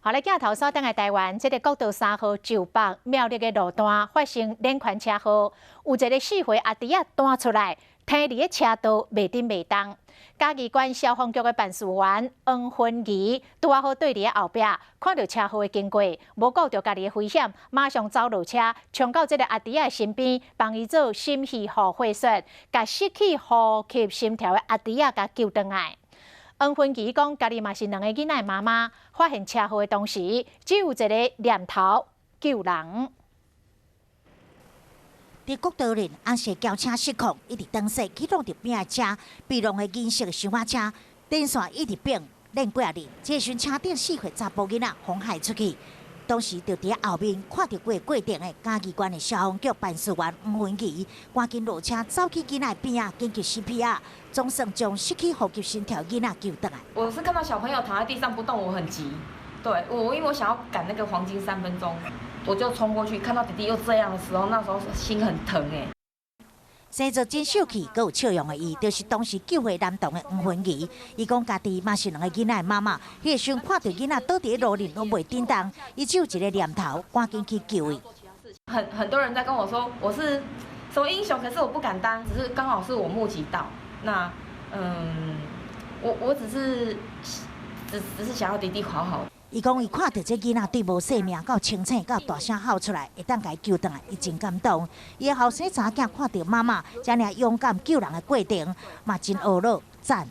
好來鏡頭鎖轉來台灣，這個國道3號石北苗栗的路段發生連環車禍，有一個4歲阿弟仔彈出來，停佇咧車道袂振袂動。嘉義縣消防局的辦事員黃芬儀拄仔好對佇咧後壁，看著車禍的經過，無顧著家己的危險，馬上走落車，衝到這個阿弟仔身邊，幫伊做心肺復活術，共失去呼吸心跳的阿弟仔共救轉來。黃芬儀講，家己嘛是兩个囡仔的媽媽，發現車禍的當時，只有一个念頭救人。佇國道裡，紅色轎車失控，一直轉踅去撞著邊的車，被撞的銀色小馬車，電線一直變，連過來。這時車頂4歲查埔囡仔風海出去，當時就佇後面看著過過程的嘉義縣的消防局辦事員黃芬儀，趕緊落車走去囡仔邊仔緊急 CPR，總算將失去呼吸心跳囡仔救轉來。我是看到小朋友躺在地上不動，我很急，對我因為我想要趕那個黃金3分鐘，我就衝過去，看到弟弟又這樣的時候，那時候心很疼哎。生做真秀氣，閣有笑容的伊，就是當時救護男童的黃芬儀。伊講家己嘛是兩個囡仔的媽媽，彼个時陣看著囡仔倒佇咧路裡攏袂振動，伊只有一個念頭，趕緊去救伊。很多人在跟我說我是什麼英雄，可是我不敢當，只是剛好是我目擊到。那我只是想要弟弟好好。伊講伊看著這囡仔對無生命到清醒，到大聲哭出來，會當共伊救轉來，伊真感動。伊的後生查囝看著媽媽遮爾勇敢救人的過程，嘛真懊惱讚。